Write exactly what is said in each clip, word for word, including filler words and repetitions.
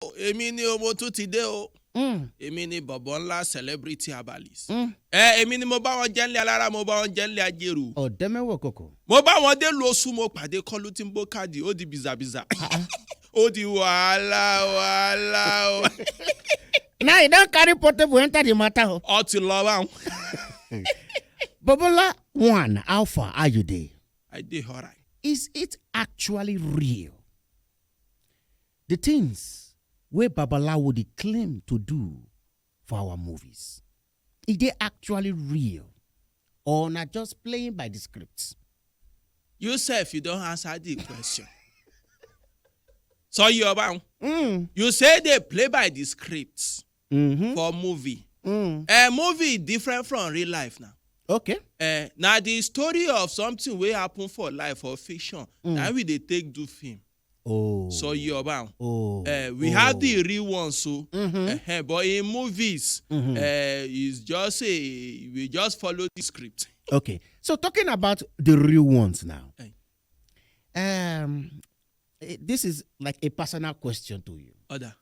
èmi ni o, mo tún ti dé o. Mm. Èmi ni bọ̀bọ̀ ńlá celebrity herbalist. Mm. Ẹ èmi ni mo bá wọn jẹ́ ńlẹ̀ alára, mo bá wọn jẹ́ ńlẹ̀ ajérù. Ọ̀dẹ́mẹ́wọ̀ kòkò. Mo bá wọn dé lu Oṣù, mo pàdé Kọ́lú tí ń bó káàdì, ó di bìzàbìzà. Ó di wàhálà, wàhálà o. Now you don carry portable enter the matter o. Ọ ti lọ báwọn. Bobola one, how far are you there? I dey alright. Is it actually real? The things wey Babalawo dey claim to do for our movies, is they actually real or na just playing by the script? You sef, you don answer the question. So you are bound. Mm. You say they play by the script Mm-hmm. for movie. Mm. A movie different from real life now. Okay. Uh, now the story of something wey happen for life or fiction. Mm. Now we dey take do film. Oh. So you are bound. Oh. Uh, we oh. have the real one, so. Mm-hmm. Uh, but in movies, Mm-hmm. uh, it's just a we just follow the script. Okay. So talking about the real ones now. Hey. Um, eh, this is like a personal question to you. Other.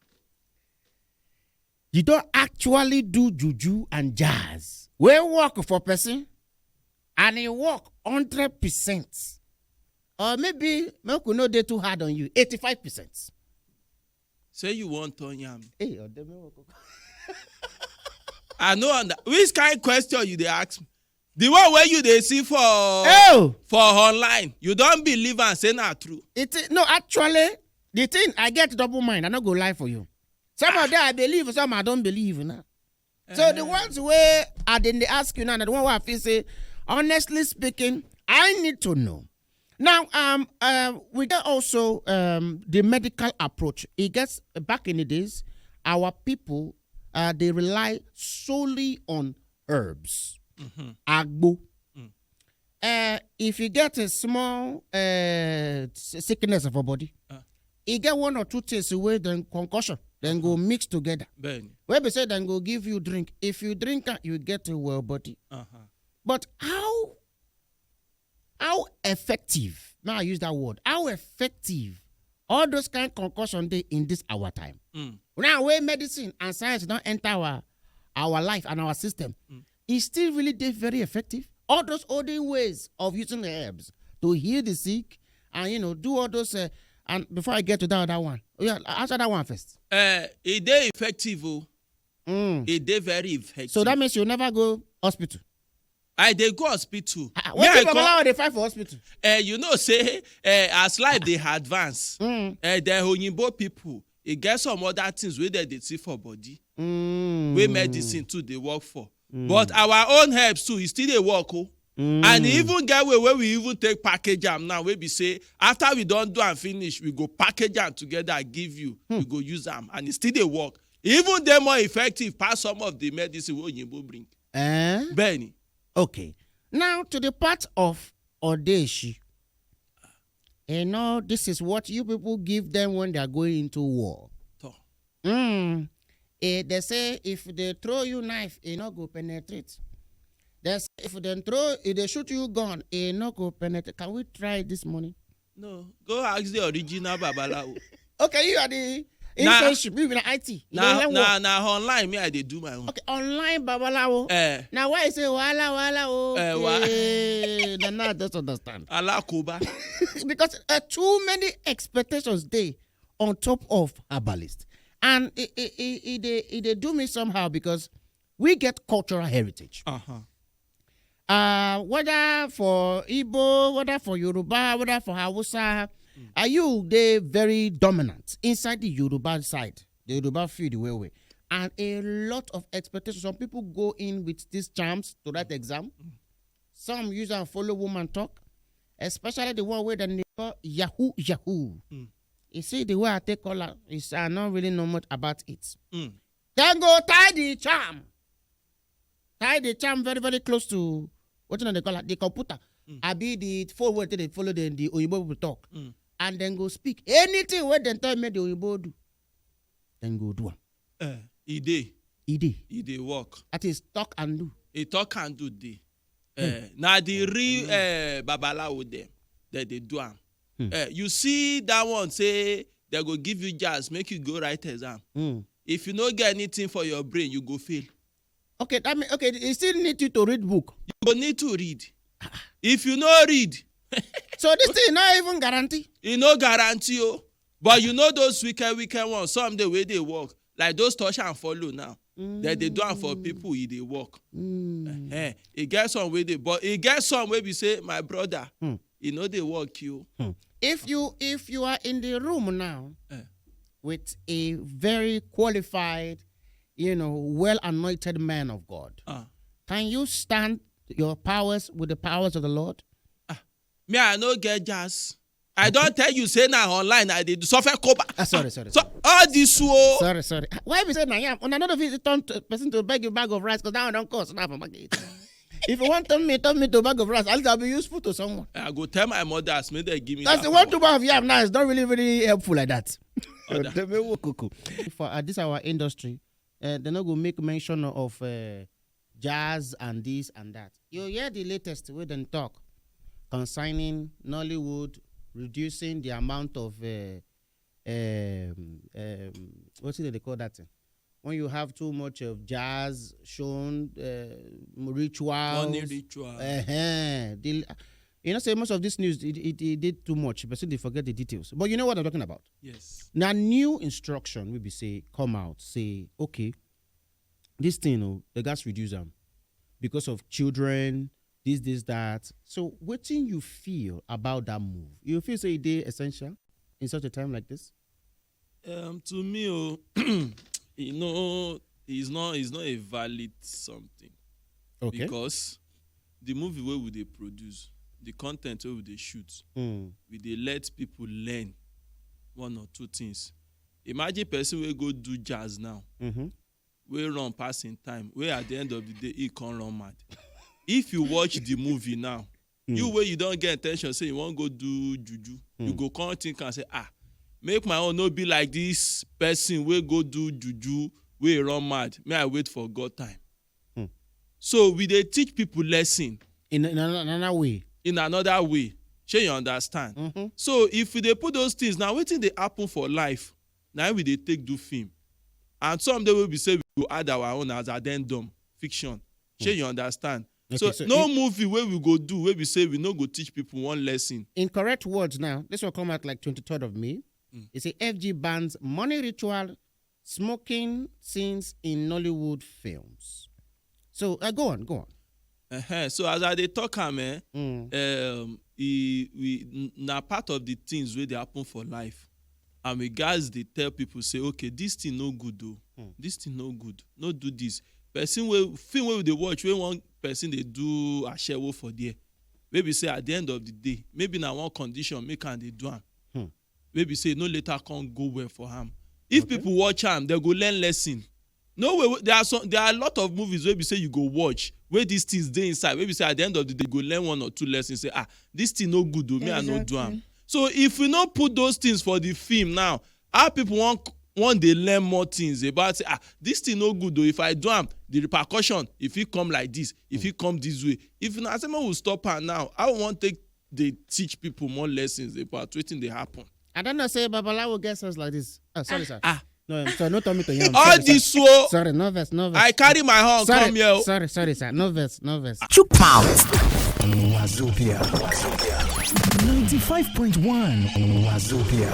You don't actually do juju and jazz. We work for person, and you work hundred percent. Or maybe make we no dey too hard on you, eighty-five percent. Say you want turn yam. Hey, Odeme work. I know under which kind question you dey ask me. The one wey you dey see for Oh, for online, you don believe am say na true. it no actually the thing I get double mind. I no go lie for you. Some of them I believe, some I don't believe now. So the ones where I didn't ask you now, the one where I feel say, honestly speaking, I need to know. Now, um, uh, we get also um the medical approach. It gets back in the days, our people uh they rely solely on herbs, Mhm. agbo. Mm. Uh, if you get a small uh, s- sickness of a body, Ah. you get one or two things wey dem concussion, then go mix together. Bẹ́ẹ̀ni. Wey be say dem go give you drink. If you drink am, you get a well body. Uh-huh. But how how effective? Now I use that word. How effective all those kind concussion dey in this our time? Mm. Now wey medicine and science don enter our our life and our system, Mm. e still really dey very effective. All those olden ways of using herbs to heal the sick and you know do all those. Uh, and before I get to that other one, oh yeah, answer that one first. Uh, e dey effective o. Mm. E dey very effective. So that means you never go hospital. I dey go hospital. Ah, Me, I wetin come- Babalawo dey find for hospital? Eh, you know say eh, as life dey advance, Mm. eh, the oyinbo people e get some other things wey dem dey see for body, Mm. wey medicine too dey work for. Mm. But our own herbs too, e still dey work o. Mm. And e even get way wey we even take package am now, wey be say after we don do am finish, we go package am together give you. Hmm. You go use am and e still dey work. E even dey more effective pass some of the medicine wey oyinbo bring. Eh? Bẹ́ẹ̀ni. Okay. Now to the part of Odeshi. You know, this is what you people give them when they are going into war. Tọ́. Mm. Eh, they say if they throw you knife, e no go penetrate. They say if they throw, if they shoot you gun, e no go penetrate. Can we try this morning? No, go ask the original babalawo. Okay, you are the Na- internship. You be na I T. You na don learn na work. na online me I dey do my own. Okay, online babalawo. Eh, Now why you say wahala wahala oh? Eh, wa- Eh, na now I just understand. Alakoba. Because uh, too many expectations dey on top of herbalist, and e e e e dey e dey do me somehow because we get cultural heritage. Uh-huh. Uh, whether for Igbo, whether for Yoruba, whether for Hausa, are you dey very dominant inside the Yoruba side, the Yoruba field well well, and a lot of expectations. Some people go in with these charms to write exam. Some use and follow woman talk, especially the one where they call Yahoo Yahoo. Mm. You see the way I take call her, is I don't really know much about it. Mm. Then go tie the charm. Tie the charm very very close to what you know they call it, the computer. Mm. I be the phone where they follow the the Oyibo people talk, Mm. and then go speak anything where they tell me the Oyibo do. Then go do am. Eh, e dey, E dey. e dey work. That is talk and do. E talk and do dey. Eh, na the real eh, babalawo dem dem dey do am. Hmm. Eh, you see that one say They go give you jazz, make you go write exam. Mm. If you no get anything for your brain, you go fail. Okay, that mean, okay, it still need you to read book. You go need to read. If you no read, so this thing not even guarantee. E no guarantee you. But you know those wicked, wicked ones, some the way they work, like those touch and follow now. Mm. That they do am for people, e dey work. Mm. Uh-huh. E get some way they, but e get some way we say, my brother, mm. E no dey work you. Mm. If you if you are in the room now uh. With a very qualified, you know, well anointed man of God, uh. Can you stand your powers with the powers of the Lord? Uh. Me, I no get jazz. I don't tell you say now online I did suffer coba. Ah, sorry, sorry. So sorry. All this wo. Sorry, sorry. Why be say na yam? Una no fit turn person to beg you bag of rice because that one don't cost now for market. If you want turn me, turn me to bag of rice. At least I'll be useful to someone. I go tell my mother as make they give me. That's that the one to bag of yam now. It's not really, really helpful like that. For uh, this our industry, uh, they no go make mention of uh, jazz and this and that. You hear the latest with them talk concerning Nollywood reducing the amount of uh, um, um, what do they call that thing? When you have too much of jazz shown, uh, rituals, money rituals. Uh-huh. The, you know, say most of this news it, it, it did too much, but still they forget the details. But you know what I'm talking about. Yes. Now, new instruction will be say come out say okay, this thing, oh, the gas reduce them because of children, this, this, that. So, what do you feel about that move? You feel say they essential in such a time like this? Um, to me, oh, you know, it's not it's not a valid something. Okay. Because the movie where would they produce, the content where would they shoot, mm. We they let people learn one or two things. Imagine person will go do jazz now. Mm-hmm. Wey run pass im time, wey at the end of the day e come run mad. If you watch the movie now, mm. You wey you don get intention say you wan go do juju, mm. You go come think and say, ah, make my own no be like this person wey go do juju wey run mad. May I wait for God time. Mm. So we dey teach people lesson in, in another way. In another way. Shey you understand? Mm-hmm. So if we dey put those things now, wetin dey happen for life? Na we dey take do film. And some day wey be say we go add our own as addendum, fiction. Shey you understand? Okay, so, so no movie wey we go do wey be say we no go teach people one lesson. In correct words now, this will come out like twenty-third of May. Mm. It's a F G bans money ritual, smoking scenes in Nollywood films. So uh, go on, go on. Uh-huh. So as I dey talk am, eh, mm. um, e, we, na part of the things wey dey happen for life. And we guys dey tell people say, okay, this thing no good though. Mm. This thing no good. No do this. Person wey film wey we dey watch wey one person dey do ashewo for there. Maybe say at the end of the day, maybe na one condition make am dey do am. Hmm. Maybe say no later come go well for am. If okay. People watch am, they go learn lesson. No way. There are some. There are a lot of movies where we say you go watch where these things dey inside. Where we say at the end of the day, you go learn one or two lessons. Say, ah, this thing no good though. Me, exactly. I no do am. So if we no put those things for the film now, how people want one dey learn more things about say, ah, this thing no good though. If I do am, the repercussion, if it come like this, if it come this way, if na say make we stop am now, I wan take dey teach people more lessons about wetin dey happen. I don't know say babalawo get sense like this. Ah, sorry, sir. Ah. No, I'm sorry, no tell me to yam. All sorry, this so. Sorry, no verse, no verse. I carry my hand sorry, come here. Sorry, sorry, sir. No verse, no verse. Chook mouth. Wazobia. Ninety-five point one Wazobia.